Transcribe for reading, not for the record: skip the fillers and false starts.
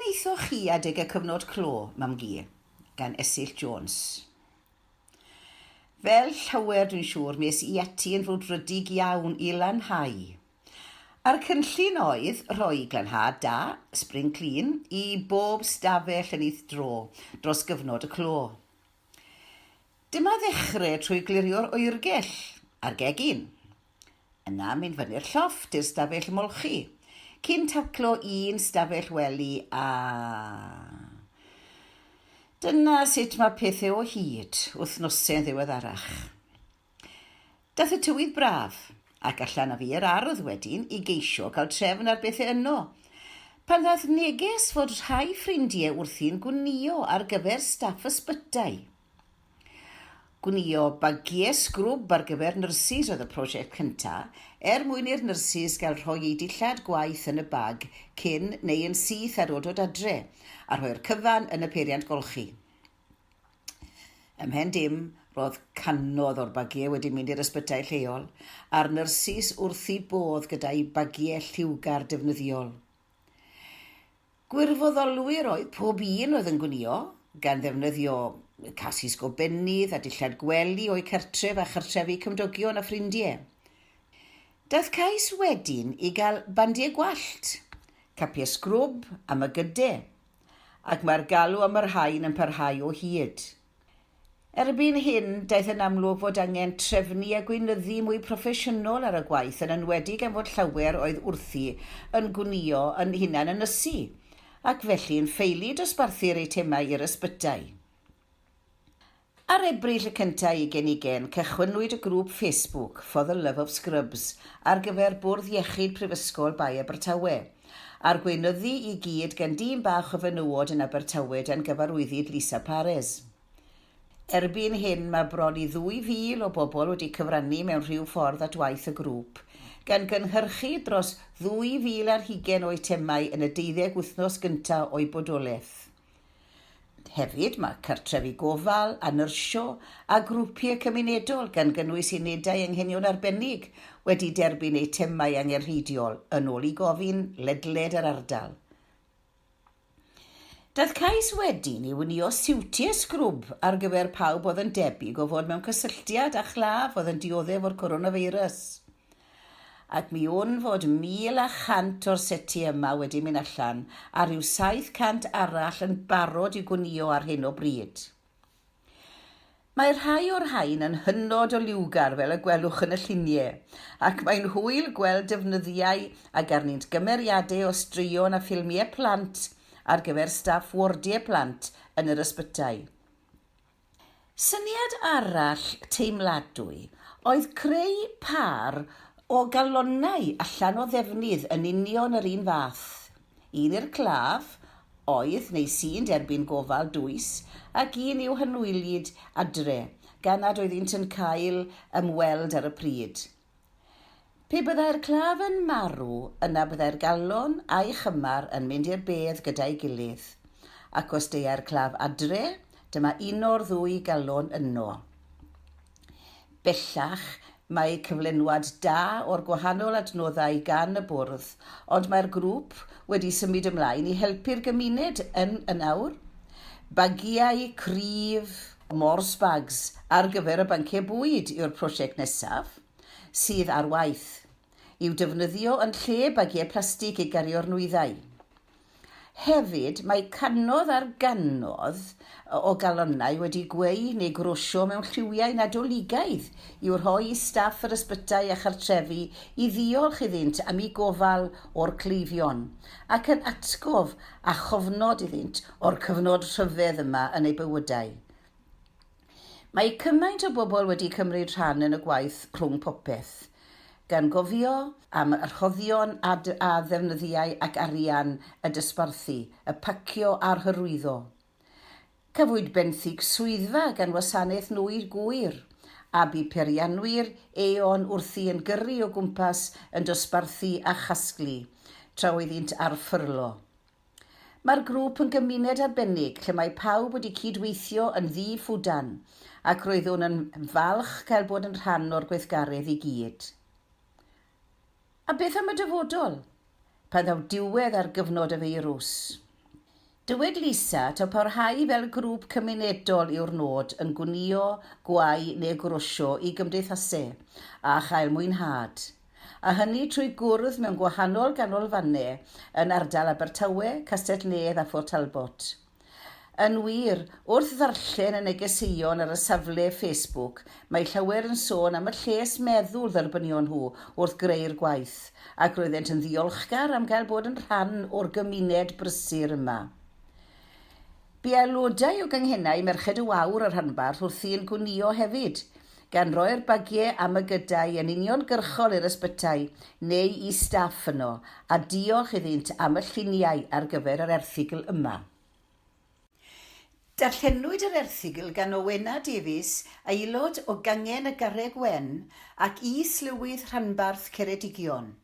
wnaethoch chi adeg y cyfnod clo, Mam-gu? gan Esyllt Jones. Fel llawer dwi'n siŵr, mi es i ati yn frwdfrydig iawn i lanhau. A'r cynllun oedd rhoi glanhad da, spring clean, i bob stafell yn ei dro dros gyfnod y clo. Dyma ddechrau trwy glirio'r oergell a'r gegin. Yna mynd fyny'r llofft i'r stafell ymolchi, cyn taclo un stafell wely a... Dyna sut mae pethau o hyd, wythnosau'n ddiweddarach. Daeth y tywydd braf, ac allan â fi i'r ardd wedyn i geisio cael trefn ar bethau yno, pan ddaeth neges fod rhai ffrindiau wrthi'n gwnïo ar gyfer staff ysbytai. Gwnïo bagiau sgrwb ar gyfer nyrsys oedd y prosiect cynta', er mwyn i'r nyrsys gael rhoi eu dillad gwaith yn y bag cyn neu yn syth ar ôl dod adre, a rhoi'r cyfan yn y peiriant golchi. Ymhen dim, roedd cannoedd o'r bagiau wedi mynd i'r ysbytai lleol, a'r nyrsys wrth eu bodd gyda'u bagiau lliwgar defnyddiol. Gwirfoddolwyr oedd pob un oedd yn gwnïo, gan ddefnyddio casis gobennydd a dillad gwely o'u cartref a chartrefi cymdogion a ffrindiau. Daeth cais wedyn i gael bandiau gwallt, capiau sgrwb a mygydau, ac mae'r galw am y rhain yn parhau o hyd. Erbyn hyn, daeth yn amlwg fod angen trefnu a gweinyddu mwy proffesiynol ar y gwaith, yn enwedig am fod llawer oedd wrthi yn gwnïo yn hunan ynysu, ac felly yn ffaelu dosbarthu'r eitemau i'r ysbytai. Ar Ebrill y cyntaf 2020, cychwynnwyd y grŵp Facebook For the Love of Scrubs ar gyfer Bwrdd Iechyd Prifysgol Bae Abertawe, a'r gweinyddu i gyd gan dîm bach o fenywod yn Abertawe dan gyfarwyddyd Lisa Pares. Erbyn hyn mae bron i ddwy fil o bobl wedi cyfrannu mewn rhyw ffordd at waith y grŵp, gan gynhyrchu dros ddwy fil ar hugain o eitemau yn y deuddeg wythnos gyntaf o'u bodolaeth. Hefyd, mae cartrefi gofal a nyrsio a grwpiau cymunedol, gan gynnwys unedau anghenion arbennig, wedi derbyn eitemau angenrheidiol yn ôl eu gofyn ledled yr ardal. Daeth cais wedyn i wnïo siwtiau sgrwb ar gyfer pawb oedd yn debyg o fod mewn cysylltiad â chlaf oedd yn dioddef o'r coronafeirws. Ac mi wn fod 1,100 o'r setiau yma wedi mynd allan, a rhyw 700 arall yn barod i'w gwnïo ar hyn o bryd. Mae rhai o'r rhain yn hynod o liwgar fel y gwelwch yn y lluniau, ac mae'n hwyl gweld defnyddiau ag arnynt gymeriadau o straeon a ffilmiau plant ar gyfer staff wardiau plant yn yr ysbytai. Syniad arall teimladwy oedd creu pâr o galonnau allan o ddefnydd yn union yr un fath, un i'r claf, oedd neu sy'n derbyn gofal dwys, ac un i'w hanwylyd adre, gan nad oeddynt yn cael ymweld ar y pryd. Pe byddai'r claf yn marw, yna byddai'r galon a'i chymar yn mynd i'r bedd gyda'i gilydd. Ac os deuai'r claf adre, dyma uno'r ddwy galon yno. Bellach, mae cyflenwad da o'r gwahanol adnoddau gan y bwrdd, ond mae'r grŵp wedi symud ymlaen i helpu'r gymuned yn yn awr. Bagiau cryf, Morse bags, ar gyfer y banciau bwyd yw'r prosiect nesaf. sydd ar waith, i'w defnyddio yn lle bagiau plastig i gario'r nwyddau. Hefyd, mae cannoedd ar gannoedd o galonnau wedi gweu neu grosio mewn lliwiau Nadoligaidd i'w rhoi i staff yr ysbytai a chartrefi i ddiolch iddynt am eu gofal o'r cleifion, ac yn atgof a chofnod iddynt o'r cyfnod rhyfedd yma yn eu bywydau. Mae cymaint o bobl wedi cymryd rhan yn y gwaith rhwng popeth, gan gofio am y rhoddion a a ddefnyddiau ac arian y dosbarthu, y pacio a'r hyrwyddo. Cafwyd benthyg swyddfa gan Wasanaeth Nwy Gŵyr, a bu peirianwyr Aeon wrthi yn gyrru o gwmpas yn dosbarthu a chasglu, tra oeddynt ar ffyrlo. Mae'r grŵp yn gymuned arbennig lle mae pawb wedi cyd-weithio yn ddi-ffwdan ac roeddwn yn falch cael bod yn rhan o'r gweithgaredd i gyd. A beth am y dyfodol? Pan ddaw diwedd ar gyfnod y feirws? Dywed Lisa taw parhau fel grŵp cymunedol yw'r nod yn gwnïo, gwau neu grosio i gymdeithasu a chael mwynhad. A hynny trwy gwrdd mewn gwahanol ganolfannau yn ardal Abertawe, Castell-nedd a Phort Talbot. Yn wir, wrth ddarllen y negeseuon ar y safle Facebook, mae llawer yn sôn am y lles meddwl dderbynion nhw wrth greu'r gwaith, ac roeddent yn ddiolchgar am gael bod yn rhan o'r gymuned brysur yma. Bu aelodau o ganghennau Merched y Wawr y rhanbarth wrthi'n gwnïo hefyd, gan roi'r bagiau a mygydau yn uniongyrchol i'r ysbytai neu i staff yno, a diolch iddynt am y lluniau ar gyfer yr erthygl yma. Darllenwyd yr erthygl gan Owena Davies, aelod o gangen y Garreg Wen ac Is-lywydd Rhanbarth Ceredigion.